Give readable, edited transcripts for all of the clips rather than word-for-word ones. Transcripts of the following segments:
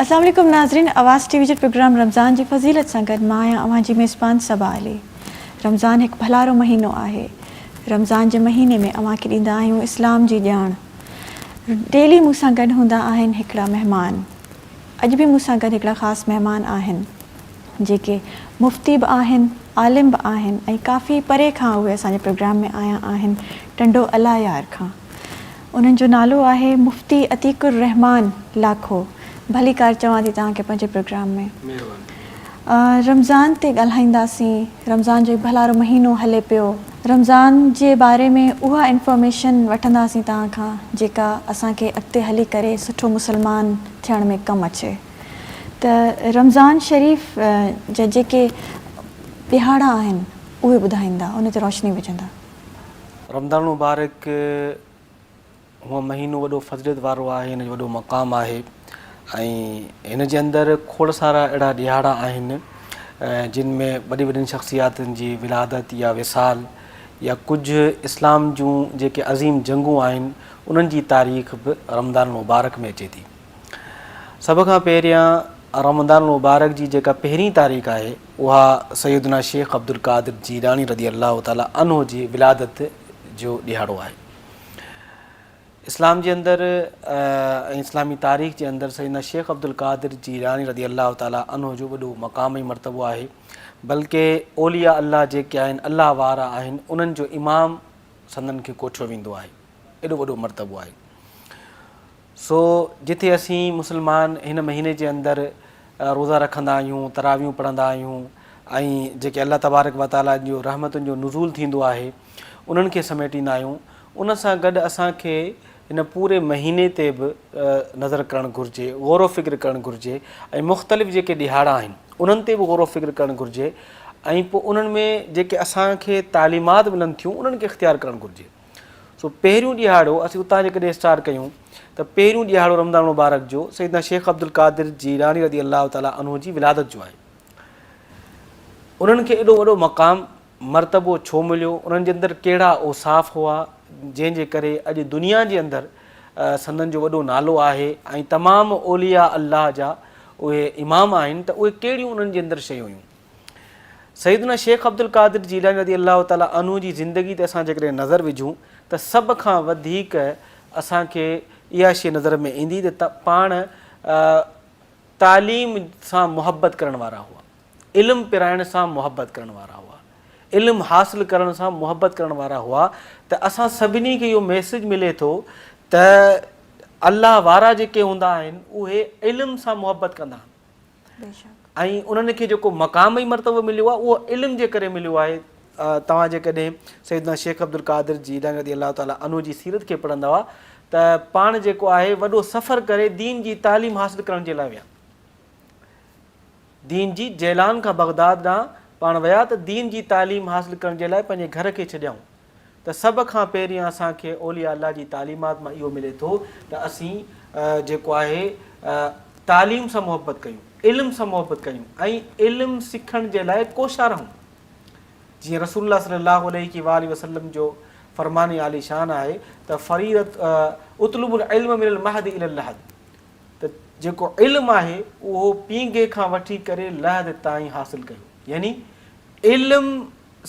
السلام عليڪم ناظرين آواز ٽي وي جي پروگرام رمضان جي فضيلت سان گڏ مان آهيان اوهان جي ميزبان صبا علي رمضان هڪ ڀلارو مهينو آهي رمضان جي مهيني ۾ اوهان کي ڏيندا آهيون اسلام جي ڄاڻ ڊيلي مون سان گڏ هوندا آهن هڪڙا مهمان اڄ به مون سان گڏ هڪڙا خاص مهمان آهن جيڪي مفتي به آهن عالم به آهن ۽ ڪافي پري کان اهي اسان جي پروگرام ۾ آيا آهن ٽنڊو الله يار کان انهن جو نالو آهي مفتي عتيق الرحمان لاکو ڀليڪار چوان ٿي توهان کي پنهنجي پروگرام ۾. مهرباني. رمضان تي ڳالهائينداسين رمضان جو هڪ ڀلارو مهينو هلي پيو رمضان جي باري ۾ اها انفارميشن وٺنداسين توهان کان جيڪا اسان کي اڳتي هلي ڪري سٺو مسلمان ٿيڻ ۾ ڪم اچي ته رمضان شريف جا جيڪي ڏهاڙا آهن اهي ٻڌائيندا ان تي روشني وجهندا. رمضان المبارڪ هونء مهينو وڏو فضيلت وارو آهي، هن جو وڏو مقام آهي ۽ هن جي اندر کوڙ سارا اهڙا ڏهاڙا آهن جن ۾ وڏي وڏين شخصياتن جي ولادت يا وصال يا ڪجهه اسلام جون جيڪي عظيم جنگون آهن انهن جي تاريخ به رمضان المبارڪ ۾ اچي ٿي. سڀ کان پهريان رمضان المبارڪ جي جيڪا پهرين تاريخ آهي اها سيدنا شيخ عبدالقادر جيلاني رضي الله تعالٰي عنه جي ولادت جو ڏهاڙو آهي. اسلام جي اندر ۽ اسلامي تاريخ جي اندر سيدنا شيخ عبدالقادر جيلاني رضي الله تعالٰي عنه جو وڏو مقام ۽ مرتبو آهي بلڪه اولياء الله جيڪي آهن الله وارا آهن انهن جو امام سندن کي ڪوٺيو ويندو آهي ايڏو وڏو مرتبو آهي. سو جتي اسين مسلمان هن مهيني جي اندر روزا رکندا آهيون، تراويحون پڙهندا آهيون ۽ جيڪي الله تبارڪ و تعاليٰ جو رحمتن جو نزول ٿيندو آهي انهن کي سميٽيندا آهيون ان سان گڏ اسان کي هن پوري مهيني تي به نظر ڪرڻ گهرجي، غور و فڪر ڪرڻ گهرجي ۽ مختلف جيڪي ڏهاڙا آهن انهن تي به غور و فڪر ڪرڻ گهرجي ۽ پوء انهن ۾ جيڪي اسان کي تعليمات ملن ٿيون انهن کي اختيار ڪرڻ گهرجي. سو پهريون ڏهاڙو اسين اتان جيڪڏهن اسٽارٽ ڪيون ته پهريون ڏهاڙو رمضان مبارڪ جو سيدنا شيخ عبدالقادر جيلاني رضي الله تعالٰي عنه جي ولادت جو آهي. انهن کي ايڏو وڏو مقام مرتبو ڇو مليو، انهن جي اندر ڪهڙا اوصاف هئا جنهن جي ڪري اڄ دنيا جي اندر سندن جو وڏو نالو آهي ۽ تمام اولياء الله جا اهي امام آهن ته اهي ڪهڙيون انهن جي اندر شيون هيون. سيدنا شيخ عبدالقادر جيلاني رضي الله تعالٰي عنه جي زندگي تي اسان جيڪڏهن نظر وجهون ته سڀ کان وڌيڪ اسان کي اها شيء نظر ۾ ايندي ته پاڻ تعليم سان محبت ڪرڻ وارا هئا، علم پرائڻ سان محبت ڪرڻ وارا هئا، علم حاصل ڪرڻ سان محبت ڪرڻ وارا هئا ته اسان سڀني کي اهو ميسيج ملي ٿو ته الله وارا جيڪي هوندا آهن اهي علم سان محبت ڪندا آهن. ۽ انهن کي جيڪو مقام ۽ مرتبو مليو آهي اهو علم جي ڪري مليو آهي. توهان جيڪڏهن سيدنا شيخ عبدالقادر جيلاني رضي الله تعالٰي عنه جي سيرت کي پڙهندؤ ته پاڻ جيڪو آهي وڏو سفر ڪري دين جي تعليم حاصل ڪرڻ جي لاء ويا. دين جي جيلان کان بغداد ڏانهن پاڻ ويا ته دين جي تعليم حاصل ڪرڻ جي لاء پنهنجي گهر کي ڇڏيائون. ته سڀ کان پهرين اسان کي اولياء الله جي تعليمات مان اهو ملي ٿو ته اسين جيڪو آهي تعليم سان محبت ڪيون، علم سان محبت ڪيون ۽ علم سکڻ جي لاء ڪوشان رهون. جيئن رسول الله صلي الله عليه واٰله وسلم جو فرمان عالي شان آهي ته فريضة اطلب العلم من المهد الي اللحد ته جيڪو علم آهي اهو پينگهي کان وٺي ڪري لحد تائين حاصل ڪيو يعني علم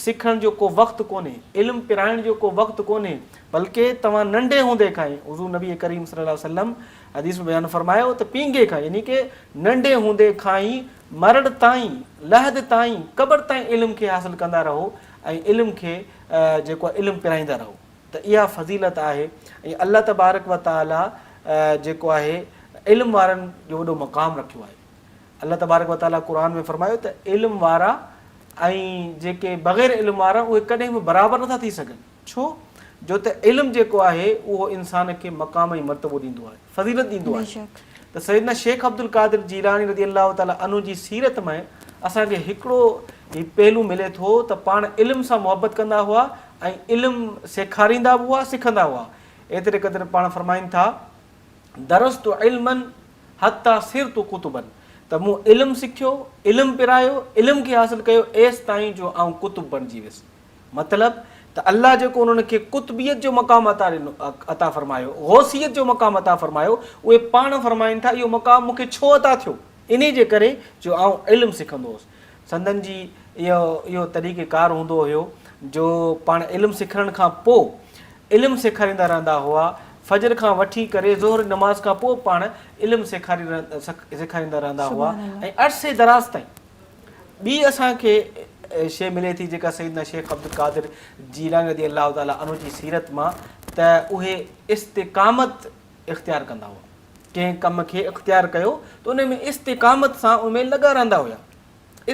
سکڻ جو ڪو وقت ڪونهي، علم پرائڻ جو ڪو وقت ڪونهي، بلڪه توهان ننڍي هوندي کان ئي، حضور نبي ڪريم صلي الله عليه وسلم حديث ۾ بيان فرمايو ته پينگهي کان يعني ڪه ننڍي هوندي کان ئي مرڻ تائين، لحد تائين، قبر تائين علم کي حاصل ڪندا رهو ۽ علم کي جيڪو آهي علم پرائيندا رهو ته اها فضيلت آهي ۽ الله تبارڪ و تعالي جيڪو آهي علم وارن جو وڏو مقام رکيو آهي. الله تبارڪ و تعاليٰ قرآن ۾ فرمايو ته علم وارا ۽ جيڪي بغير علم وارا اهي ڪڏهن به برابر نٿا ٿي سگهن ڇو جو ته علم جيڪو آهي اهو انسان کي مقام ۽ مرتبو ڏيندو آهي فضيلت ڏيندو آهي ته سيدنا شيخ عبدالقادر جيلاني رضي الله تعاليٰ عنه جي سيرت ۾ اسان کي هڪڙو هي پهلو ملي ٿو ته پاڻ علم سان محبت ڪندا هئا ۽ علم سيکاريندا به هئا سکندا هئا ايتري قدر پاڻ فرمائن ٿا درست علما حتي صرت قطبا ته مون علم سکيو، علم پرايو، علم کي حاصل ڪيو ايستائين جو آئون قطب بڻجي ويس. مطلب ته الله جيڪو انهن کي قطبيت جو مقام عطا ڏنو عطا فرمايو، غوثيت جو مقام عطا فرمايو، اهي پاڻ فرمائن ٿا اهو مقام مون کي ڇو عطا ٿيو؟ انهي جي ڪري جو آئون علم سکندو هوس. سندن جي اهو اهو طريقه ڪار هوندو هيو جو پاڻ علم سکڻ کان پوء علم سيکاريندا رهندا هئا، فجر کان وٺي ڪري ظهر جي نماز کان پوء پاڻ علم سيکاريندا رهندا هئا ۽ عرصي دراز تائين. ٻي اسان کي شيء ملي ٿي جيڪا سيدنا شيخ عبدالقادر جيلاني رضي الله تعالٰي عنه جي سيرت مان ته اهي استقامت اختيار ڪندا هئا. ڪنهن ڪم کي اختيار ڪيو ته ان ۾ استقامت سان ان ۾ لڳا رهندا هيا.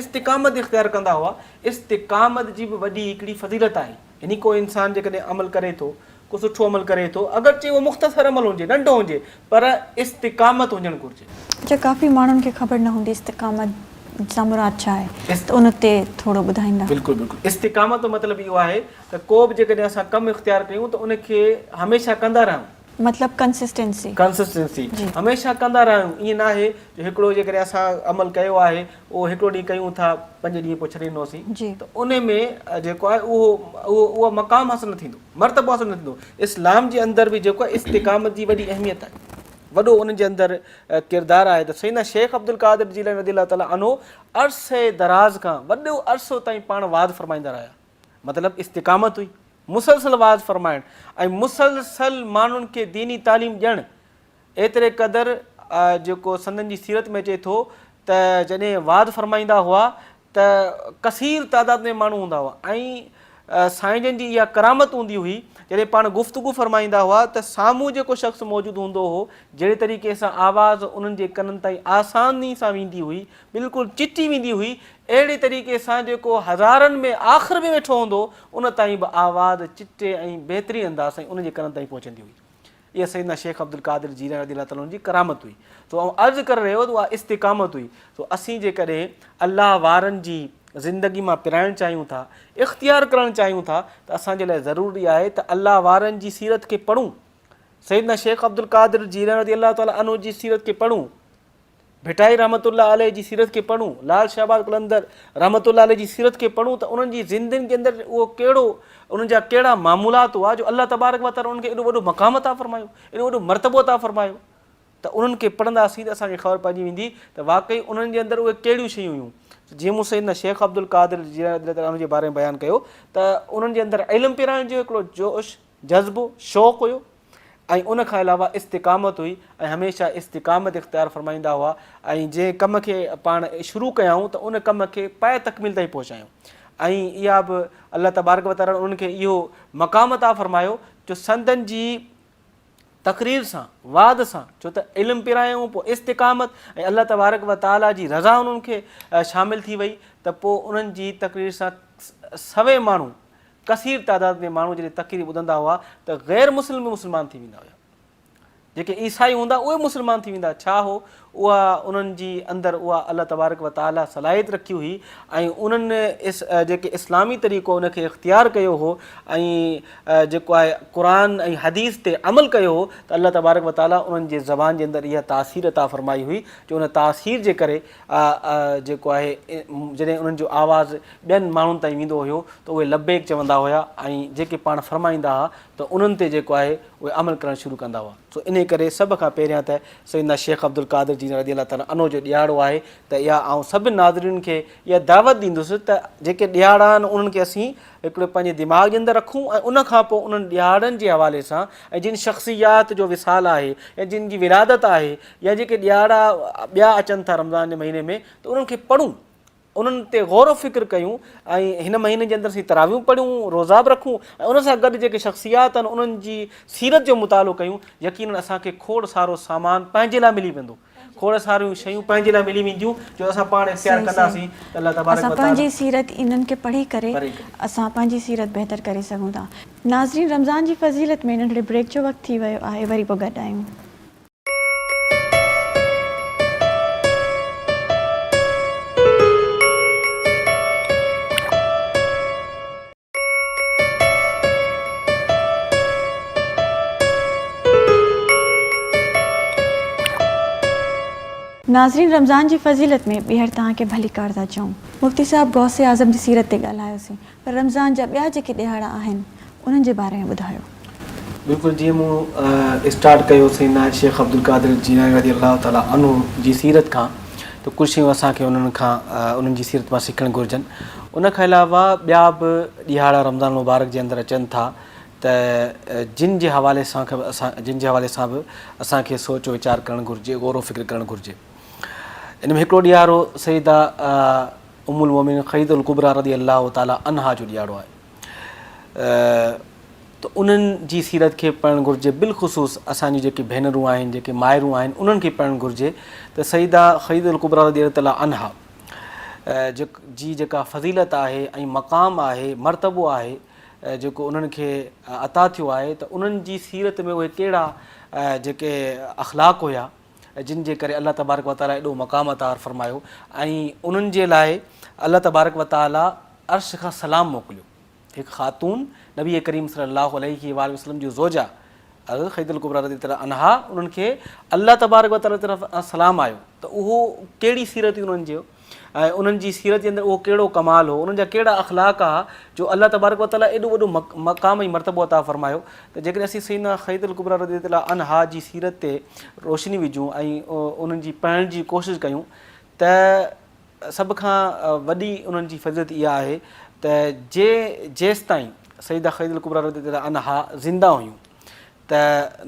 استقامت اختيار ڪندا هئا. استقامت جي به وڏي هڪڙي فضيلت آهي. يعني ڪو انسان جيڪڏهن عمل ڪري ٿو، ڪو سٺو عمل ڪري ٿو، اگرچه اهو مختصر عمل هجي، ننڍو هجي، پر استقامت هجڻ گهرجي. اڇا ڪافي ماڻهن کي خبر نه هوندي استقامت سان مراد ڇا آهي ته ان تي ٿورو ٻڌائيندا. بلڪل بلڪل استقامت جو مطلب اهو آهي ته ڪو به جيڪڏهن اسان ڪم اختيار ڪيون ته ان کي هميشه ڪندا رهون. مطلب ڪنسسٽنسي. ڪنسسٽنسي هميشه ڪندا رهيون ائين ناهي جو هڪڙو جيڪڏهن اسان عمل ڪيو آهي اهو هڪڙو ڏينهن ڪيون ٿا پنج ڏينهن پوء ڇڏي ڏنوسين ته ان ۾ جيڪو آهي اهو اهو اهو مقام حاصل نه ٿيندو مرتبو حاصل نه ٿيندو اسلام جي اندر به جيڪو آهي استقامت جي وڏي اهميت آهي وڏو ان جي اندر ڪردار آهي ته سيدنا شيخ عبدالقادر جيلاني رضي الله تعالٰي عنه عرصي دراز کان وڏو عرصو تائين پاڻ وعظ فرمائيندا رهيا مطلب استقامت هئي مسلسل وعظ فرمائڻ ۽ مسلسل ماڻهن کي ديني تعليم ڏيڻ، ايتري قدر جيڪو سندن جي سيرت ۾ اچي ٿو ته جڏهن وعظ فرمائيندا هئا ته ڪثير تعداد ۾ ماڻهو هوندا هئا ۽ سائين جن جي اها ڪرامت هوندي هئي جڏهن پاڻ گفتگو فرمائيندا هئا ته سامهون جيڪو شخص موجود هوندو هو جهڙي طريقي سان آواز انهن جي ڪنن تائين آساني سان ويندي هئي بلڪل چٽي ويندي هئي، اهڙي طريقي سان جيڪو هزارن ۾ آخر ۾ ويٺو هوندو هو، ان تائين به آواز چٽي ۽ بهترين انداز سان ان جي ڪنن تائين پهچندي هئي. اها سيدنا شيخ عبدالقادر جيلاني رضي الله تعالٰي عنه جي ڪرامت هئي. سو آئون عرض ڪري رهيو هوس ته اها استقامت هئي. سو اسين جيڪڏهن الله وارن جي زندگي مان پرائڻ چاهيون ٿا، اختيار ڪرڻ چاهيون ٿا ته اسان جي لاء ضروري آهي ته الله وارن جي سيرت کي پڙهون. سيدنا شيخ عبدالقادر جيلاني رضي الله تعالٰي عنه جي سيرت کي پڙهون. ڀٽائي رحمة الله عليه جي سيرت کي پڙهون، لعل شهباز قلندر رحمة الله عليه جي سيرت کي پڙهون ته انهن جي زندگين جي اندر اهو ڪهڙو انهن جا ڪهڙا معمولات هئا جو الله تبارڪ وتعالي انهن کي ايڏو وڏو مقام عطا فرمايو، ايڏو وڏو مرتبو عطا فرمايو ته انهن کي پڙهنداسين ته اسان کي خبر پئجي ويندي ته واقعي انهن جي اندر اهي ڪهڙيون شيون هيون. جيئن مون سيدنا شيخ عبدالقادر جيلاني رضي الله تعالٰي عنه جي باري ۾ بيان ڪيو ته انهن جي اندر علم پرائڻ جو هڪڙو جوش، جذبو، شوق هيو ۽ ان کان علاوه استقامت هئي ۽ هميشه استقامت اختيار فرمائيندا هئا ۽ جنهن ڪم کي پاڻ شروع ڪيائون ته ان ڪم کي پايه تڪميل تائين پهچايائون ۽ اها به الله تبارڪ و تعالي انهن کي اهو مقام عطا فرمايو جو سندن جي تقرير سان وعد سان ڇو ته علم پرايائون پوء استقامت ۽ الله تبارڪ و تعالي جي رضا انهن کي شامل ٿي وئي ته پوء انهن جي تقرير سان سوين ماڻهو ڪثير تعداد ۾ ماڻهو جڏهن تقرير ٻڌندا هئا ته غير مسلم به مسلمان ٿي ويندا هيا. جيڪي عيسائي هوندا اهي به مسلمان ٿي ويندا. ڇا هو اها انهن جي اندر اها الله تبارڪ و تعالي صلاحيت رکي هئي ۽ انهن جيڪي اسلامي طريقو ان کي اختيار ڪيو هو ۽ جيڪو آهي قرآن ۽ حديث تي عمل ڪيو هو ته الله تبارڪ و تعالي انهن جي زبان جي اندر اها تاثير عطا فرمائي هئي جو ان تاثير جي ڪري جيڪو آهي جڏهن انهن جو آواز ٻين ماڻهن تائين ويندو هيو ته اهي لبيڪ چوندا هيا ۽ جيڪي پاڻ فرمائيندا ها ته انهن تي جيڪو آهي اهي عمل ڪرڻ شروع ڪندا هئا. سو انهي ڪري سڀ کان پهريان ته سيدنا شيخ عبدالقادر جيلاني رضي الله تعالٰي عنه جو ڏهاڙو آهي ته اها آئون سڀني ناظرين کي اها دعوت ڏيندس ته جيڪي ڏهاڙا آهن انهن کي اسين هڪڙو پنهنجي دماغ جي اندر رکون ۽ ان کان پوء انهن ڏهاڙن جي حوالي سان ۽ جن شخصيات جو وصال آهي يا جن جي ولادت آهي يا جيڪي ڏهاڙا ٻيا اچن ٿا رمضان جي مهيني ۾ ته انهن کي پڙهون انهن تي غور و فڪر ڪيون ۽ هن مهيني جي اندر اسين تراويحون پڙهيون، روزا به رکون ۽ ان سان گڏ جيڪي شخصيات آهن انهن جي سيرت جو مطالعو ڪيون، يقيناً اسان کي کوڙ سارو سامان پنهنجي لاء ملي ويندو، کوڙ ساريون شيون پنهنجي لاء ملي وينديون جو اسان پاڻ اختيار صحيح صحيح ڪنداسين ته الله تبارڪ اسان و پنهنجي تعاليٰ سيرت انهن کي پڙهي ڪري پڙهي ڪري. اسان پنهنجي سيرت بهتر ڪري سگهون ٿا. ناظرين رمضان جي فضيلت ۾ ننڍڙي بريڪ جو وقت ٿي ويو آهي وري پوء گڏ آهيون. ناظرين رمضان جي فضيلت ۾ ٻيهر توهان کي ڀليڪار ٿا چئون. مفتي صاحب غوث اعظم جي سيرت تي ڳالهايوسين پر رمضان جا ٻيا جيڪي ڏهاڙا آهن انهن جي باري ۾ ٻڌايو. بلڪل جيئن مون اسٽارٽ ڪيو سيدنا شيخ عبدالقادر جيلاني رضي الله تعالٰي عنه جي سيرت کان ته ڪجهه شيون اسان کي انهن کان انهن جي سيرت مان سکڻ گهرجن ان کان علاوه ٻيا به ڏهاڙا رمضان المبارڪ جي اندر اچن ٿا ته جن جي حوالي سان جن جي حوالي سان به اسان کي سوچ ويچار ڪرڻ گهرجي غور و فڪر ڪرڻ گهرجي ان ۾ هڪڙو ڏيهاڙو سيده ام المومنين خديجة الڪبريٰ رضي الله تعالٰي عنها جو ڏيهاڙو آهي ته انهن جي سيرت کي پڙهڻ گهرجي بالخصوص اسان جون جيڪي ڀينرون آهن جيڪي مائرون آهن انهن کي پڙهڻ گهرجي ته سيده خديجة الڪبريٰ رضي الله تعالٰي عنها جي جيڪا فضيلت آهي ۽ مقام آهي مرتبو آهي جيڪو انهن کي عطا ٿيو آهي ته انهن جي سيرت ۾ اهي ڪهڙا جيڪي اخلاق هيا جن جي ڪري الله تبارڪ وتعاليٰ ايڏو مقام عطا فرمايو ۽ انهن جي لاء الله تبارڪ وتعاليٰ عرش کان سلام موڪليو. هڪ خاتون نبي ڪريم صلي الله عليه واٰله وسلم جون زوجه حضرت خديجة الڪبريٰ رضي الله عنها انهن کي الله تبارڪ وتعاليٰ طرف سلام آيو ته اهو ڪهڙي سيرت هئي انهن جي ۽ انهن جي سيرت جي اندر اهو ڪهڙو ڪمال هو، انهن جا ڪهڙا اخلاق ها جو الله تبارڪ وتعاليٰ ايڏو وڏو مقام ۽ مرتبو عطا فرمايو ته جيڪڏهن اسين سيدنا خديجة الڪبريٰ رضي الله عنها جي سيرت تي روشني وجهون ۽ انهن جي پڙهڻ جي ڪوشش ڪيون ته سڀ کان وڏي انهن جي فضيلت اها آهي ته جي جيستائين سيده خديجة الڪبريٰ رضي الله عنها زنده هيون ته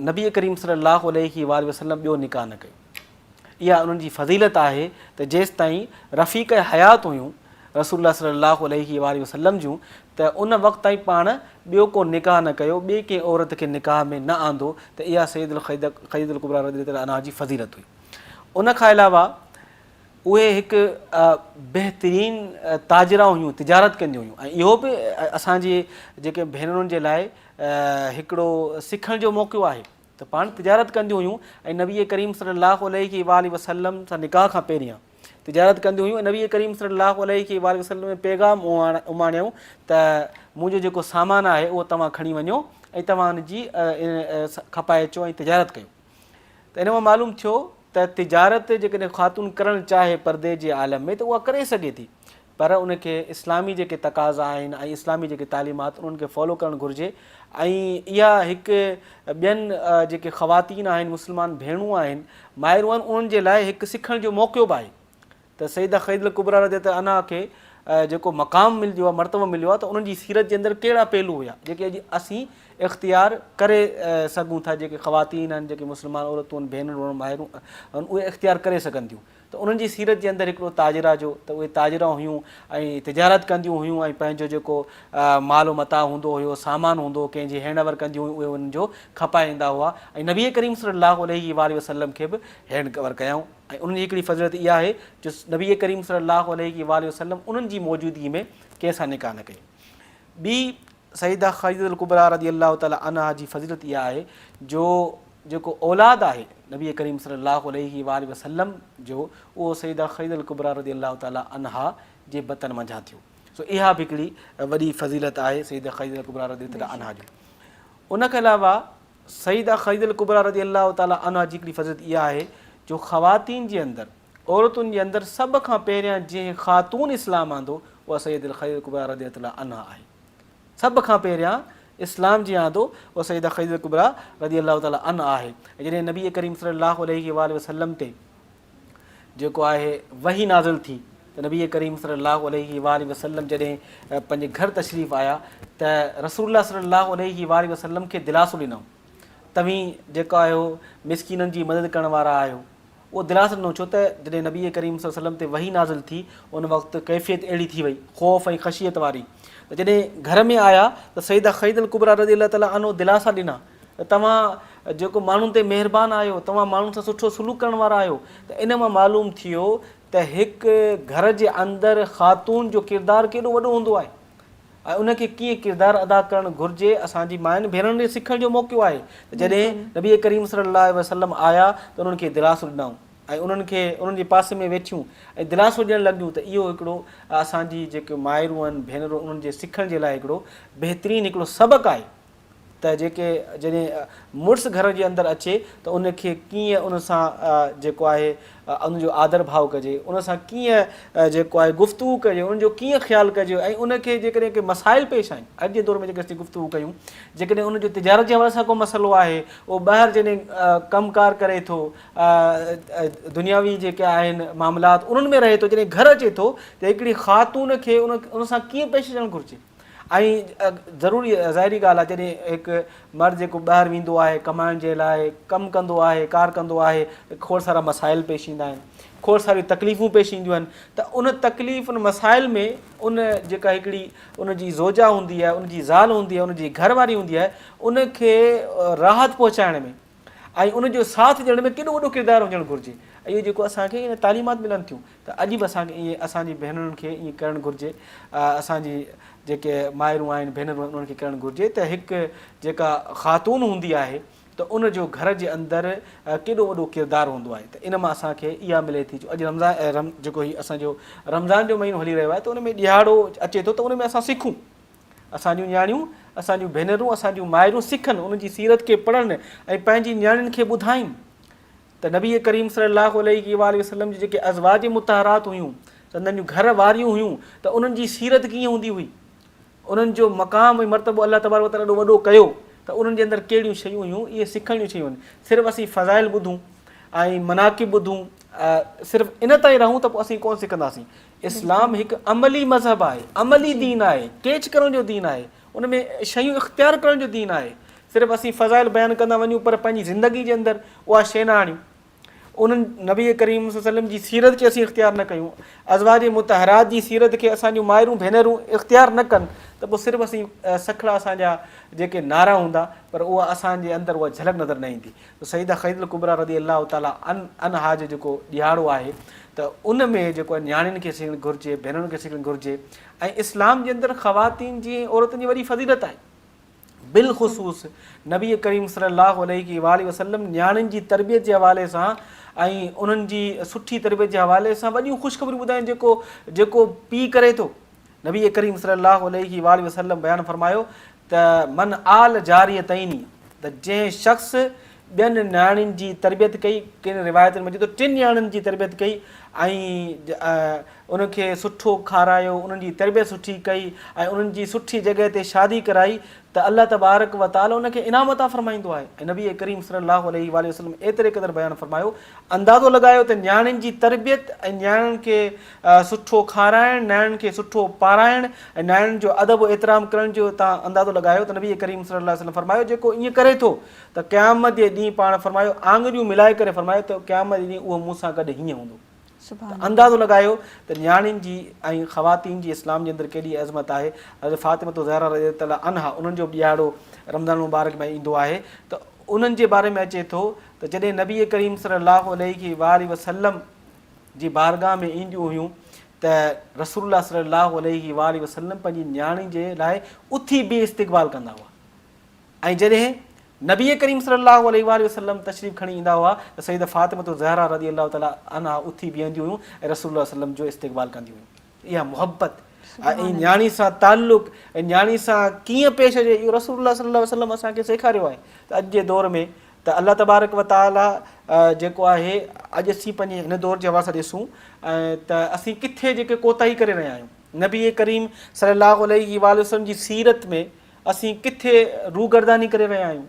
نبي ڪريم صلي الله عليه واٰله وسلم ٻيو نڪاح نه ڪيو. اها انهن جي فضيلت آهي ته جيستائين رفيق حيات هيون رسول الله صلي الله عليه واٰله وسلم جون ته ان وقت تائين پاڻ ٻيو ڪو نڪاح نه ڪيو، ٻي ڪنهن عورت کي نڪاح ۾ نه آندو ته اها سيد الخديجة الڪبريٰ رضي الله عنها جي فضيلت هئي. ان کان علاوه اهي هڪ بهترين تاجره هيون، تجارت ڪنديون هيون ۽ اهو به اسان جي جيڪي ڀينرن جي لاء هڪڙو سکڻ جو موقعو آهي. ته پاڻ تجارت ڪنديون هيون ۽ نبي ڪريم صلي الله عليه واٰله وسلم سان نڪاح کان پهريان تجارت ڪنديون هيون ۽ نبي ڪريم صلي الله عليه واٰله وسلم ۾ پيغام اماڻيائون ته منهنجو جيڪو سامان آهي اهو توهان کڻي وڃو ۽ توهان ان جي کپائي اچو ۽ تجارت ڪيو ته ان مان معلوم ٿيو ته تجارت جيڪڏهن خاتون ڪرڻ چاهي پردي جي عالم ۾ ته اها ڪري سگهي ٿي پر ان کي اسلامي جيڪي تقاضا آهن ۽ اسلامي جيڪي تعليمات انهن کي فالو ڪرڻ گهرجي ۽ اها هڪ ٻين جيڪي خواتين آهن مسلمان ڀيڻون آهن مائرون آهن انهن جي لاء هڪ سکڻ جو موقعو به آهي ته سيده خديجة الڪبريٰ رضي الله عنها کي جيڪو مقام مليو آهي مرتبو مليو آهي ته انهن جي سيرت جي اندر ڪهڙا پهلو هيا جيڪي اڄ اسين اختيار ڪري سگهون ٿا جيڪي خواتين آهن جيڪي مسلمان عورتون آهن ڀينرون آهن مائرون آهن اهي اختيار ڪري سگهن ٿيون ته انهن جي سيرت جي اندر هڪڙو تاجره جو ته اهي تاجره هيون ۽ تجارت ڪنديون هيون ۽ پنهنجو جيڪو مال و متاع هوندو هيو سامان هوندو هو ڪنهن جي هينڊ اوور ڪنديون هيون اهي انهن جو کپائي ايندا هئا ۽ نبي ڪريم صلي الله عليه واٰله وسلم کي به هينڊ اوور ڪيائون ۽ انهن جي هڪڙي فضيلت اها آهي جو نبي ڪريم صلي الله عليه واٰله وسلم انهن جي موجودگي ۾ ڪنهن سان نڪاح نه ڪئي ٻي سيده خديجة الڪبريٰ رضي الله تعالٰي عنها جي فضيلت اها آهي جو جيڪو اولاد آهي نبي ڪريم صلي الله عليه واٰله وسلم جو اهو سيده خديجة الڪبريٰ رضي الله تعالٰي عنها جي بطن منجهان ٿيو سو اها به هڪڙي وڏي فضيلت آهي سيده خديجة الڪبريٰ رضي الله تعالٰي عنها جي. ان کان علاوه سيده خديجة الڪبريٰ رضي الله تعالٰي عنها جي هڪڙي فضيلت اها آهي جو خواتين جي اندر عورتن جي اندر سڀ کان پهريان جنهن خاتون اسلام آندو اها سيده خديجة الڪبريٰ رضي الله تعالٰي عنها آهي. سڀ کان پهريان اسلام جي آندو اها سيده خديجة الڪبريٰ رضي الله تعالٰي عنها آهي ۽ جڏهن نبي ڪريم صلي الله عليه واٰله وسلم تي جيڪو آهي وحي نازل ٿي ته نبي ڪريم صلي الله عليه واٰله وسلم جڏهن پنهنجي گهر تشريف آيا ته رسول الله صلي الله عليه واٰله وسلم کي دلاسو ڏنائون توهين جيڪا آهيو مسڪينن جي مدد ڪرڻ وارا آهيو اهو دلاسو ڏنو ڇو ته جڏهن نبي ڪريم صلي الله عليه وسلم تي وحي نازل ٿي ان وقت ڪيفيت اهڙي ٿي وئي خوف ۽ خشيت واري ته جڏهن گهر ۾ آيا ته سيده خديجة الڪبريٰ رضي الله تعالٰي عنه دلاسا ڏنا ته توهان جيڪو ماڻهن تي مهربان آهيو توهان ماڻهن سان سٺو سلوڪ ڪرڻ وارا آهيو ته ان مان معلوم ٿيو ته هڪ گهر جي اندر خاتون جو ڪردار ڪيڏو وڏو هوندو آهي ۽ ان کي ڪيئن ڪردار ادا ڪرڻ گهرجي اسان جي ماين ڀينرن کي سکڻ جو موقعو آهي ته جڏهن نبي ڪريم صلي الله عليه وسلم آيا ته انهن کي دلاسو ڏنائون ۽ انهن کي انهن جي پاسي ۾ ويٺيون ۽ دلاسو ڏيڻ لڳيون ته اهو هڪڙو اسان جي جيڪي مائرون آهن ڀينرون انهن جي سکڻ جي لاء هڪڙو بهترين هڪڙو سبق آهي. ته جيڪي جڏهن مڙس گهر جي اندر اچي ته ان کي ڪيئن ان سان جيڪو آهي ان جو آدر ڀاء ڪجي، ان سان ڪيئن جيڪو آهي گفتگو ڪجي، ان جو ڪيئن خيال ڪجي ۽ ان کي جيڪڏهن ڪي مسائل پيش آهن، اڄ جي دور ۾ جيڪڏهن اسين گفتگو ڪيون، جيڪڏهن ان جو تجارت جي حوالي سان ڪو مسئلو آهي، اهو ٻاهر جڏهن ڪم ڪار ڪري ٿو، دنياوي جيڪي آهن معاملات انهن ۾ رهي ٿو، جڏهن گهر اچي ٿو ته هڪڙي خاتون کي ان سان ڪيئن پيش اچڻ گهرجي. ۽ ضروري ظاهري ڳالهه آهي جڏهن هڪ مرد جيڪو ٻاهر ويندو آهي ڪمائڻ جي لاء ڪم ڪندو آهي ڪار ڪندو آهي ته کوڙ سارا مسائل پيش ايندا آهن کوڙ ساريون تڪليفون پيش اينديون آهن ته ان تڪليف ان مسائل ۾ ان جيڪا هڪڙي ان جي زوجا هوندي آهي ان جي زال هوندي آهي ان جي گهر واري هوندي آهي ان کي راحت پهچائڻ ۾ ۽ ان جو ساٿ ڏيڻ ۾ ڪيڏو وڏو ڪردار هجڻ گهرجي ۽ اهو جيڪو اسان کي ان تعليمات ملن ٿيون ته اڄ به اسان کي ائين اسان جي ڀينرن کي ائين ڪرڻ گهرجي اسان جي جيڪي مائرون آهن ڀينرون آهن انهن کي ڪرڻ گهرجي ته هڪ جيڪا خاتون هوندي آهي ته ان جو گهر جي اندر ڪيڏو وڏو ڪردار هوندو آهي ته ان مان اسان کي اها ملي ٿي جو اڄ رمضان جيڪو هي اسان جو رمضان جو مهينو هلي رهيو آهي ته ان ۾ ڏهاڙو اچي ٿو ته ان ۾ اسان سکون اسان جون نياڻيون، اسان جون ڀينرون، اسان جون مائرون سکن، انهن جي سيرت کي پڙهن ۽ پنهنجي نياڻين کي ٻڌائين ته نبي ڪريم صلي الله عليه واٰله وسلم جون جيڪي ازواج مطهرات هيون، سندن جون گهر واريون هيون ته انهن جي سيرت ڪيئن هوندي هئي، انهن جو مقام ۽ مرتبو الله تبارڪ وتعاليٰ ايڏو وڏو ڪيو ته انهن جي اندر ڪهڙيون شيون هيون، اهي سکڻ جون شيون آهن. صرف اسين فضائل ٻڌون ۽ مناقب ٻڌون، صرف ان تائين رهون ته پوء اسين ڪونه سکنداسين. اسلام هڪ عملي مذهب آهي، عملي دين آهي، ڪيچ ڪرڻ جو دين آهي، ان ۾ شيون اختيار ڪرڻ جو دين آهي. صرف اسين فضائل بيان ڪندا وڃون پر پنهنجي زندگي جي اندر اها شيء نه آڻيون. انهن نبي ڪريم صلي الله عليه وسلم جي سيرت کي اسين اختيار نه ڪيون، ازواج مطهرات جي سيرت کي اسان جون مائرون ڀينرون اختيار نه ڪن ته پوء صرف اسين سکڙا اسان جا جيڪي نعرا هوندا پر اها اسان جي اندر اها جهلڪ نظر نه ايندي. ته سيده خديجة الڪبريٰ رضي الله تعالٰي عنها جو جيڪو ڏهاڙو آهي ته ان ۾ جيڪو آهي نياڻين کي سکڻ گهرجي، ڀينرن کي سکڻ گهرجي ۽ اسلام جي اندر خواتين جي ۽ عورتن جي وڏي فضيلت آهي. بالخصوص نبي ڪريم صلي الله عليه واٰله وسلم نياڻين جي تربيت جي حوالي سان ۽ انهن جي سٺي تربيت جي حوالي سان وڏيون خوشخبريون ٻڌايون جيڪو جيڪو پيء ڪري ٿو نبي ڪريم صلي الله عليه واٰله وسلم بيان فرمايو ته من آل جاريتين ته جنهن شخص ٻين نياڻين جي تربيت ڪئي، ڪن روايتن ۾ اچي ٿو ٽن نياڻين جي تربيت ڪئي ۽ انهن کي سٺو کارايو، انهن جي تربيت سٺي ڪئي ۽ انهن جي سٺي جڳهه تي شادي ڪرائي ته الله تبارڪ و تعالي ان کي انعام عطا فرمائيندو آهي ۽ نبي ڪريم صلي الله عليه واٰله وسلم ايتري قدر بيان فرمايو اندازو لڳايو ته نياڻين جي تربيت ۽ نياڻين کي سٺو کارائڻ، نياڻين کي سٺو پارائڻ ۽ نياڻين جو ادب و احترام ڪرڻ جو توهان اندازو لڳايو ته نبي ڪريم صلي الله عليه وسلم فرمايو جيڪو ائين ڪري ٿو ته قيامت جي ڏينهن پاڻ فرمايو آڱريون ملائي ڪري فرمايو ته قيامت جي ڏينهن اهو مون سان گڏ هيئن هوندو ته اندازو لڳايو ته نياڻين جي ۽ خواتين جي اسلام جي اندر ڪيڏي عظمت آهي. حضرت فاطمة الزهرا رضي الله تعالٰي عنها انهن جو به ڏهاڙو رمضان المبارڪ ۾ ايندو آهي ته انهن جي باري ۾ اچي ٿو ته جڏهن نبي ڪريم صلي الله عليه واٰله وسلم جي بارگاهه ۾ اينديون هيون ته رسول الله صلي الله عليه واٰله وسلم پنهنجي نياڻي جي لاء اٿي بيهي استقبال ڪندا هئا ۽ جڏهن نبي ڪريم صلي الله عليه واٰله وسلم تشريف کڻي ايندا هئا ته سيده فاطمة الزهرا رضي الله تعالٰي عنها اٿي بيهنديون هيون ۽ رسول الله صلي الله عليه وسلم جو استقبال ڪنديون هيون. اها محبت ۽ نياڻي سان تعلق ۽ نياڻي سان ڪيئن پيش اچي اهو رسول الله صلي الله عليه وسلم اسان کي سيکاريو آهي ته اڄ جي دور ۾ ته الله تبارڪ و تعالي جيڪو آهي اڄ اسين پنهنجي هن دور جي حوالي سان ڏسون ته اسين ڪٿي جيڪي ڪوتاهي ڪري رهيا آهيون نبي ڪريم صلي الله عليه واٰله وسلم جي سيرت ۾ اسين ڪٿي روگرداني ڪري رهيا آهيون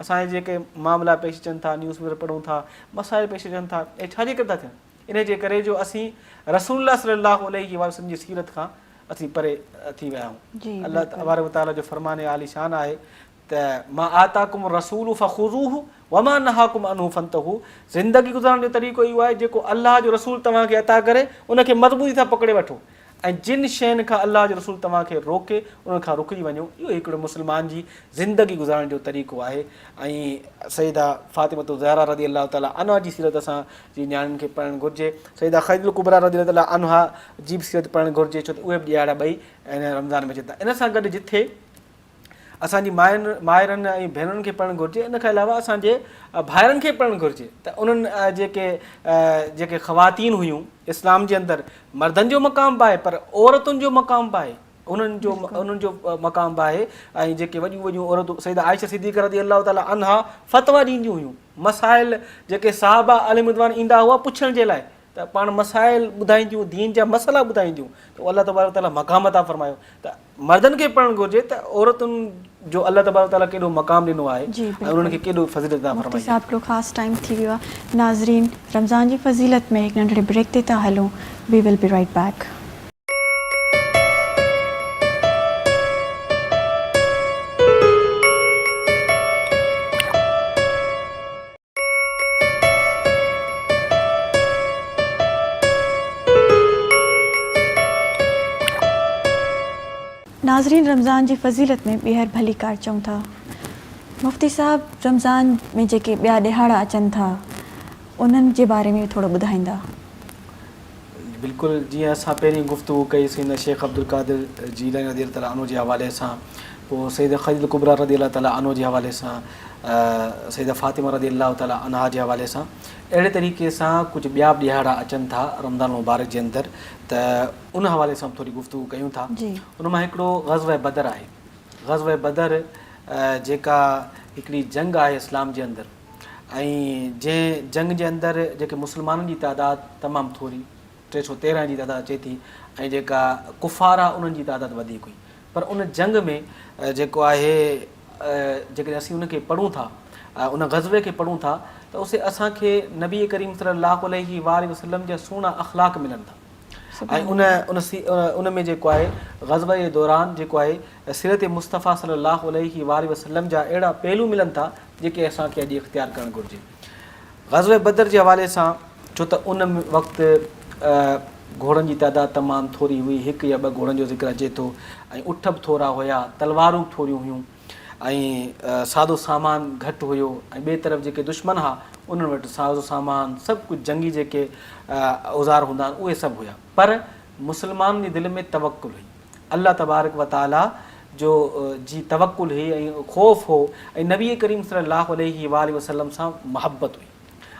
اسان جي جيڪي معاملا پيش اچن ٿا نيوز پيپر پڙهون ٿا مسائل پيش اچن ٿا اهي ڇا جي ڪري ٿا ٿين انهيء جي ڪري جو اسين رسول الله صلي الله عليه واٰله وسلم جي سيرت کان اسين پري ٿي ويا آهيون. الله تبارڪ وتعاليٰ جو فرمان عالي شان آهي ته ما آتاڪم الرسول فخذوه وما نهاڪم عنه فانتهوا زندگي گذارڻ جو طريقو اهو آهي جيڪو الله جو رسول توهان کي عطا ڪري ان کي مضبوطي سان پڪڙي وٺو ۽ جن شين کان الله جو رسول توهان کي روڪي انهن کان رڪجي وڃو اهو هڪڙو مسلمان جي زندگي گذارڻ جو طريقو آهي ۽ سيده فاطمة الزهرا رضي الله تعالٰي عنها جي سيرت اسان جي نياڻين کي پڙهڻ گهرجي سيده خديجة الڪبريٰ رضي الله تعالٰي عنها جي به سيرت پڙهڻ گهرجي ڇو ته اهي به ڏهاڙا ٻئي ان رمضان ۾ اچن ٿا ان سان گڏ جٿي اسان جي مائن مائرن ۽ ڀينرن کي پڙهڻ گهرجي ان کان علاوه اسان جي ڀائرن کي پڙهڻ گهرجي ته انهن جيڪي جيڪي خواتين هيون اسلام جي اندر مردن جو مقام به آهي پر عورتن جو مقام به آهي. انهن جو انهن جو مقام به آهي ۽ جيڪي وڏيون وڏيون عورتون سيده عائشه صديقه رضي الله تعالٰي عنها فتويٰ ڏينديون هيون مسائل جيڪي صحابه عليهم الرضوان ايندا هئا پڇڻ جي لاء ته پاڻ مسائل ٻڌائينديون دين جا مسئلا ٻڌائينديون ته الله تبارڪ وتعاليٰ مقام عطا فرمايو ته مردن کي پڙهڻ گهرجي ته عورتن جو الله تبارڪ وتعاليٰ ڪيڏو مقام ڏنو آهي جي ۽ انهن بلڪل کي ڪيڏو فضيلت عطا مفتي فرمائي آهي. صاحب هڪڙو خاص ٽائيم ٿي ويو آهي ناظرين رمضان جي فضيلت ۾ هڪ ننڍڙي بريڪ تي ٿا هلون we will be right back. ناظرين رمضان جي فضيلت ۾ ٻيهر ڀليڪار چئون ٿا. مفتي صاحب رمضان ۾ جيڪي ٻيا ڏهاڙا اچن ٿا انهن جي باري ۾ به ٿورو ٻڌائيندا. بلڪل جيئن اسان پهرين گفتگو ڪئي سيدنا شيخ عبدالقادر جيلاني رضي الله تعالٰي عنه جي حوالي سان پوء سيده خديجة الڪبريٰ رضي الله تعالٰي عنه جي حوالي سان سيده فاطمه رضي الله تعالٰي عنها جي حوالي سان اهڙي طريقي سان ڪجهه ٻيا به ڏهاڙا اچن ٿا رمضان المبارڪ جي اندر ته ان حوالي سان به ٿوري گفتگو ڪيون ٿا ان مان هڪڙو غزوه بدر آهي غزوه بدر جيڪا هڪڙي جنگ آهي اسلام جي اندر ۽ جنهن جنگ جي اندر جيڪي مسلمانن جي تعداد تمام ٿوري 313 جي تعداد اچي ٿي ۽ جيڪا ڪفار ها انهن جي تعداد وڌيڪ هئي پر ان جنگ ۾ جيڪو آهي جيڪڏهن اسين ان کي پڙهون ٿا ان غزوي کي پڙهون ٿا ته اسي اسان کي نبي ڪريم صلي الله عليه وآله وسلم جا سهڻا اخلاق ملن ٿا ۽ ان ان ان ۾ جيڪو آهي غزوه جي دوران جيڪو آهي سيرت مصطفيٰ صلي الله عليه وآله وسلم جا اهڙا پهلو ملن ٿا جيڪي اسان کي اڄ اختيار ڪرڻ گهرجي. غزوه بدر جي حوالي سان ڇو ته ان وقت گهوڙن جي تعداد تمام ٿوري هئي، هڪ يا ٻه گهوڙن جو ذڪر اچي ٿو ۽ اٺ به ٿورا هيا، تلوارون به ٿوريون هيون ۽ سادو سامان گهٽ هيو ۽ ٻئي طرف جيڪي دشمن ها انهن وٽ ساز و سامان سڀ ڪجهه جنگي جيڪي اوزار هوندا آهن اهي سڀ هيا پر مسلمانن جي دل ۾ توڪل هئي. الله تبارڪ و تعاليٰ جو جي توڪل هئي ۽ خوف هو ۽ نبي ڪريم صلي الله عليه واٰله وسلم سان محبت هئي.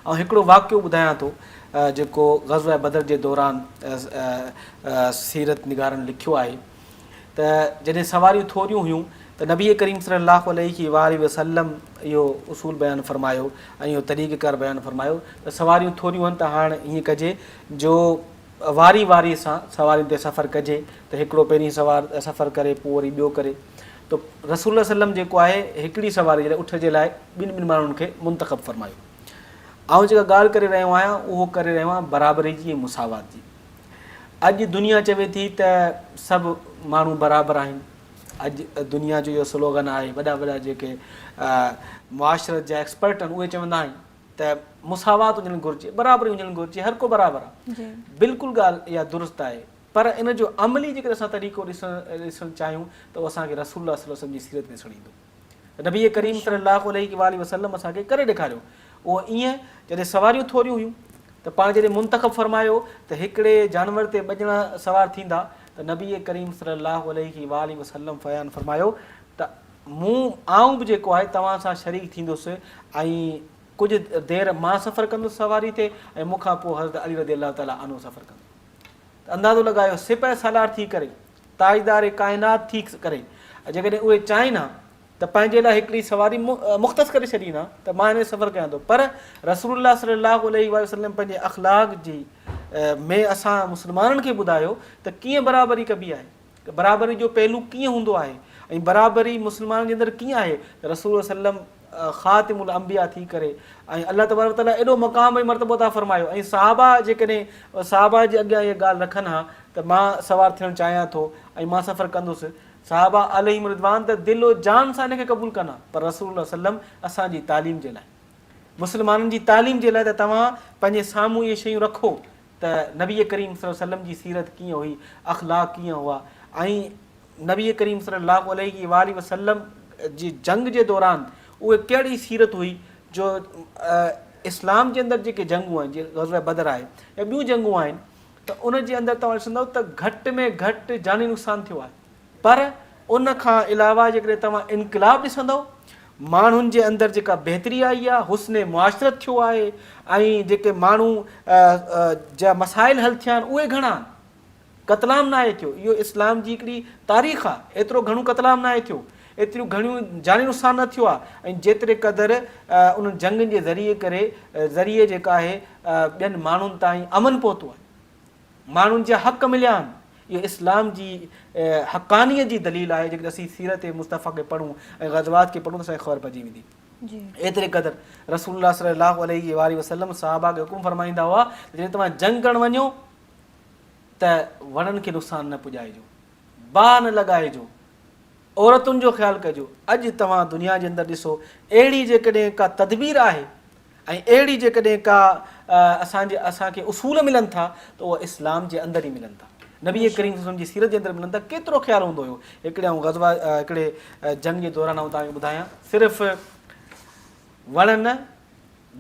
آئون هڪڙو واقعو ٻڌايان ٿو جيڪو غزوه بدر جي دوران سيرت نگارن لکيو آهي ته جڏهن سواريون ٿوريون هيون ته نبي ڪريم صلي الله عليه واٰله وسلم اهو اصول بيان فرمايو ۽ اهو طريقه ڪار بيان فرمايو ته سواريون ٿوريون آهن ته هاڻ ائين ڪجي جو واري واري سان سوارين تي سفر ڪجي ته هڪڙو پهرين سوار سفر ڪري پوء وري ٻيو ڪري ته رسول الله صلعم جيڪو آهي هڪڙي سواري جي لاء اٺ جي لاء ٻن ٻن ماڻهن کي منتخب فرمايو. آئون جيڪا ڳالهه ڪري رهيو آهيان اهو ڪري رهيو آهيان برابري جي ۽ مساوات جي. اڄ دنيا چوي ٿي ته سڀ ماڻهو برابر آهن. اڄ دنيا جو اهو سلوگن آهي وڏا وڏا جيڪي معاشرت جا ايڪسپرٽ آهن اهي چوندا آهن ته مساوات هجڻ گهرجي، برابري هجڻ گهرجي، هر ڪو برابر آهي. بلڪل ڳالهه اها درست آهي پر ان جو عملي جيڪڏهن اسان طريقو ڏسڻ ڏسڻ چاهيون ته اهو اسان کي رسول الله صلي الله عليه وسلم جي سيرت ۾ ڏسڻ ايندو. نبي ڪريم صلي الله عليه واٰله وسلم اسان کي ڪري ڏيکاريو. اهو ائين جڏهن سواريون ٿوريون هيون ته پاڻ جڏهن منتخب فرمايو ته هڪڙي جانور تي ٻه ڄڻا سوار ٿيندا ته نبي ڪريم صلي الله عليه واٰله وسلم بيان فرمايو ته مون، آئون به جيڪو آهي توهان سان شريڪ ٿيندس ۽ ڪجهه دير مان سفر ڪندس سواري تي ۽ مون کان پوء حضرت علي رضي الله تعالٰي عنه سفر ڪندو. ته اندازو لڳايو سپهه سالار ٿي ڪري، تاجدار ڪائنات ٿي ڪري جيڪڏهن اهي چاهين ها ته پنهنجي لاء هڪڙي سواري مختص ڪري ڇڏين ها ته مان هن تي سفر ڪيان ٿو پر رسول الله صلي الله عليه وآله وسلم پنهنجي اخلاق جي ۾ اسان مسلمانن کي ٻڌايو ته ڪيئن برابري ڪبي آهي. ته برابري جو پهلو ڪيئن هوندو آهي ۽ برابري مسلمانن جي اندر ڪيئن آهي ته رسول الله صلعم خاتم الانبياء ٿي ڪري ۽ الله تبارڪ وتعالي ايڏو مقام ۽ مرتبو عطا فرمايو ۽ صحابه جيڪڏهن صحابه جي اڳيان اها ڳالهه رکن ها ته مان سوار ٿيڻ چاهيان ٿو ۽ مان سفر ڪندس صحابه عليهم الرضوان ته دل و جان سان ان کي قبول ڪن ها پر رسول الله صلعم اسان جي تعليم جي لاء مسلمانن جي تعليم جي لاء ته توهان پنهنجي سامهون اهي شيون رکو ته نبي ڪريم صلي الله عليه وسلم جي سيرت ڪيئن هئي، اخلاق ڪيئن هئا ۽ نبي ڪريم صلي الله عليه واٰله وسلم جي جنگ جي دوران اهي ڪهڙي سيرت هئي جو اسلام جي اندر جيڪي جنگون آهن جيئن غزوه بدر آهي يا ٻيون جنگون آهن ته ان جي اندر توهان ڏسندؤ ته گهٽ ۾ گهٽ جاني نقصان ٿيو آهي. پر ان کان علاوه جيڪڏهن توهان انقلاب ڏسندؤ، ماڻهن جي اندر جيڪا بهتري آئي آهي، حسن معاشرت ٿيو آهي ۽ جيڪي ماڻهو جا مسائل حل ٿيا آهن اهي گهڻا آهن. قتلام ناهي ٿيو. اهو اسلام جي هڪڙي تاريخ آهي. ايترو گهڻو قتلام ناهي ٿيو. ايتريون گهڻيون جاني نقصان نه ٿيو آهي ۽ جيتري قدر انهن جنگين جي ذريعي ڪري ذريعي جيڪا آهي ٻين ماڻهن تائين امن پهتو آهي. ماڻهن جا حق مليا آهن. اهو اسلام جي حقانيت جي دليل آهي. جيڪڏهن اسين سيرت مصطفيٰ کي پڙهون ۽ غزوات کي پڙهون ته اسان کي خبر پئجي ويندي. ايتري قدر رسول الله صلي الله عليه واٰله وسلم صحابه کي حڪم فرمائيندا هئا ته جڏهن توهان جنگ ڪرڻ وڃو ته وڻن کي نقصان نه پڄائجو، باهه نه لڳائجو، عورتن جو خيال ڪجو. اڄ توهان دنيا جي اندر ڏسو اهڙي جيڪڏهن ڪا تدبير آهي ۽ اهڙي جيڪڏهن ڪا اسان جي اسان کي اصول ملن ٿا ته اهو اسلام جي اندر ئي ملن ٿا. نبي ڪريم صلي الله عليه وسلم جي سيرت جي اندر ملن ٿا. ڪيترو خيال هوندو هيو. هڪڙي آئون غزوه هڪڙي جنگ جي دوران آئون توهان کي ٻڌايان صرف وڻ نه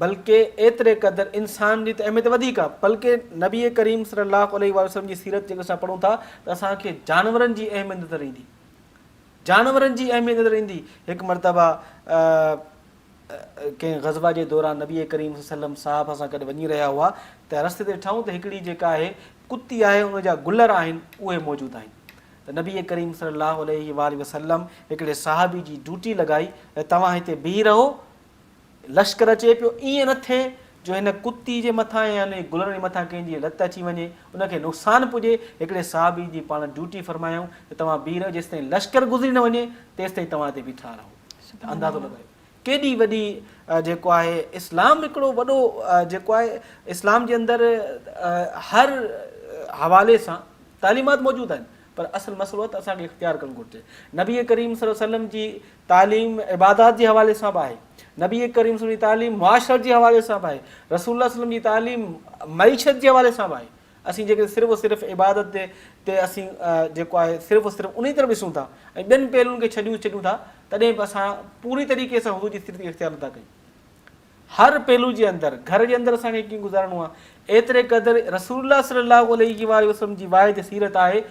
بلڪه ايتري قدر انسان جي ته اهميت وڌيڪ آهي بلڪه نبي ڪريم صلي الله عليه واٰله وسلم جي سيرت جيڪڏهن اسان پڙهون ٿا ته اسان کي جانورن جي اهميت نظر ايندي جانورن جي اهميت نظر ايندي هڪ مرتبه ڪنهن غزوه جي دوران نبي ڪريم صلي الله عليه وسلم صحابه سان گڏ وڃي رهيا هئا ته رستي تي ڏٺائون ته هڪڙي جيڪا آهي ڪتي آهي ان جا گلر آهن اهي موجود آهن ته نبي ڪريم صلي الله عليه واٰله وسلم هڪڙي صحابي جي ڊيوٽي لڳائي ته توهان هتي بيهي رهو لشڪر اچي پيو، ائين نه ٿئي جو هن ڪتي جي مٿان يا هن جي گلرن جي مٿان ڪنهن جي لت اچي وڃي، ان کي نقصان پڄي، هڪڙي صحابي جي پاڻ ڊيوٽي فرمايائون ته توهان بيهي رهو جيستائين لشڪر گذري نه وڃي تيستائين توهان هتي بيٺا رهو. ته اندازو لڳايو ڪيڏي وڏي جيڪو آهي اسلام هڪڙو وڏو جيڪو آهي اسلام جي اندر هر حوالي سان تعليمات موجود آهن پر اصل مسئلو آهي ته اسان کي اختيار ڪرڻ گهرجي. نبي ڪريم صلي الله عليه وسلم جي تعليم عبادات جي حوالي سان به آهي. نبي ڪريم صلي الله عليه وسلم جي تعليم معاشرت جي حوالي سان به آهي. رسول الله صلي الله عليه وسلم جي تعليم معيشت جي حوالي سان به آهي. اسين جيڪڏهن صرف و صرف عبادت تي تي اسين جيڪو آهي صرف و صرف انهي طرف ڏسون ٿا ۽ ٻين پهلوئن کي ڇڏيون ڇڏيون ٿا تڏهن به اسان پوري طريقي سان حضور جي سيرت کي اختيار نٿا ڪيون. هر پهلو جي اندر گهر جي اندر اسان کي ڪيئن گذارڻو آهي ايتري قدر رسول الله صلي الله عليه واٰله وسلم جي واحد سيرت آهي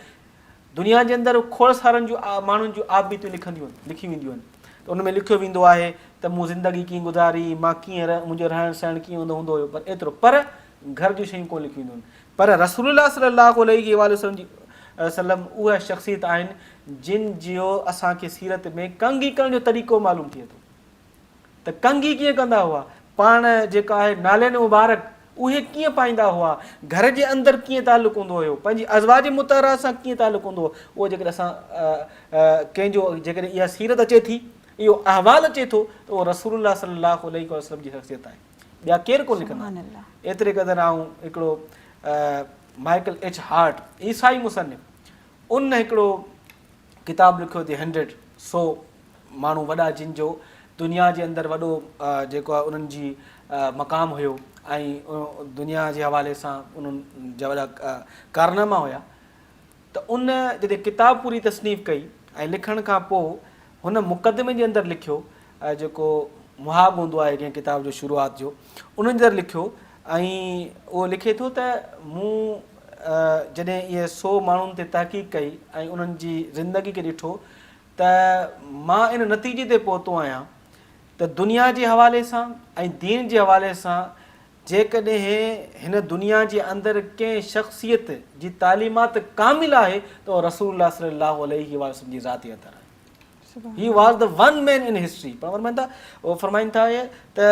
دنيا جي اندر کوڙ سارن جون ماڻهن جون آپ بيتيون لکنديون آهن لکيون وينديون آهن ته ان ۾ لکيو ويندو آهي ته مون زندگي ڪيئن گذاري مان ڪيئن منهنجو رهڻ سهڻ ڪيئن هوندو هوندو هيو پر ايترو پر گهر جون شيون ڪونه لکيون وينديون آهن پر رسول الله صلي الله عليه واٰله وسلم جي وسلم اها شخصيت آهن جن جو اسان کي سيرت ۾ ڪنگي ڪرڻ جو طريقو معلوم ٿئي ٿو ته ڪنگي ڪيئن ڪندا هئا، پاڻ جيڪا آهي نالين مبارڪ اهي ڪيئن پائيندا هئا، گهر جي اندر ڪيئن تعلق هوندو هيو، پنهنجي ازواج مطهره سان ڪيئن تعلق هوندو هو، اهو جيڪڏهن اسان ڪنهن جو جيڪڏهن اها سيرت اچي ٿي، اهو احوال اچي ٿو ته اهو رسول الله صلي الله عليه وسلم جي شخصيت آهي، ٻيا ڪير ڪونه لکندا. ايتري قدر آئون هڪڙو مائيڪل ايڇ هارٽ عيسائي مصنف ان هڪڙو ڪتاب لکيو the hundred, سو، ماڻهو وڏا جن جو دنيا جي اندر وڏو جيڪو آهي انهن جي مقام هيو ۽ دنيا جي حوالي سان انهن جا وڏا ڪارناما هيا ته ان جڏهن ڪتاب پوري تصنيف ڪئي ۽ لکڻ کان پوء هن مقدمي جي اندر لکيو جيڪو مهاڳ هوندو آهي ڪنهن ڪتاب جو شروعات جو ان جي اندر لکيو ۽ اهو لکي ٿو ته مون جڏهن اهي سو ماڻهن تي تحقيق ڪئي ۽ انهن جي زندگي کي ڏٺو ته مان ان نتيجي تي پهتو آهيان ته دنيا جي حوالي سان ۽ دين جي حوالي سان جيڪڏهن هن دنيا جي اندر ڪنهن شخصيت جي تعليمات ڪامل آهي ته اها رسول الله صلي الله عليه وآله وسلم جي ذات اطهر آهي. He was the one man in history. پاڻ فرمائن ٿا فرمائن ٿا ته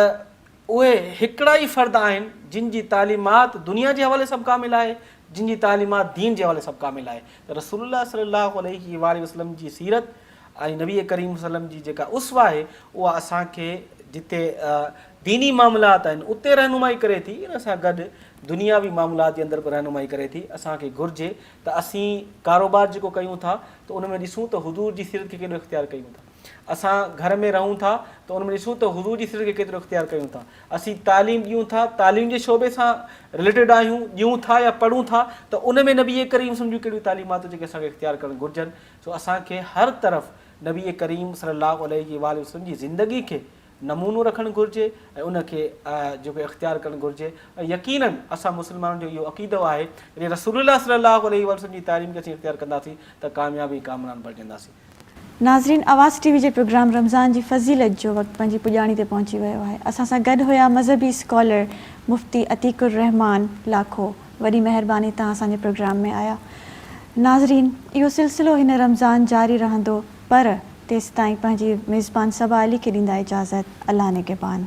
اهي هڪڙا ئي فرد آهن جن جي تعليمات دنيا جي حوالي سان به ڪامل آهي، جن جي تعليمات دين جي حوالي سان به ڪامل آهي ته رسول الله صلي الله عليه واٰله وسلم جي سيرت ۽ نبي ڪريم صلي الله عليه وسلم جي جيڪا اسوه آهي اها اسان کي جتي ديني معاملات آهن اتي رهنمائي ڪري ٿي ان سان گڏ دنياوي معاملات جي اندر به رهنمائي ڪري ٿي اسان کي گهرجي ته اسين ڪاروبار جيڪو ڪيون ٿا ته ان ۾ ڏسون ته حضور جي سيرت کي ڪيڏو اختيار ڪيون ٿا. اسان گهر ۾ رهون ٿا ته ان ۾ ڏسون ته حضور جي سيرت کي ڪيترو اختيار ڪيون ٿا. اسين تعليم ڏيون ٿا، تعليم جي شعبي سان رليٽيڊ آهيون، ڏيون ٿا يا پڙهون ٿا ته ان ۾ نبي ڪريم صلعم جون ڪهڙيون تعليماتون جيڪي اسان کي اختيار ڪرڻ گهرجن. سو اسان کي هر طرف نبي ڪريم صلي الله عليه واٰله وسلم جي زندگي کي نمونو رکڻ گهرجي ۽ ان کي جيڪو اختيار ڪرڻ گهرجي ۽ يقيناً اسان مسلمانن جو اهو عقيدو آهي جڏهن رسول الله صلي الله عليه واٰله وسلم جي تعليم کي اسين اختيار ڪنداسين ته ڪامياب ۽ ڪامران بڻجنداسين. ناظرين آواز ٽي وي جي پروگرام رمضان جي فضيلت جو وقت پنهنجي پڄاڻي تي پهچي ويو آهي اسان سان گڏ هيا مذهبي اسڪالر مفتي عتيق الرحمان لاکو وڏي مهرباني توهان اسان جي پروگرام ۾ آيا. ناظرين اهو سلسلو هن رمضان جاري رهندو پر تيستائين پنهنجي ميزبان صبا علي کي ڏيندا اجازت الله نگهبان.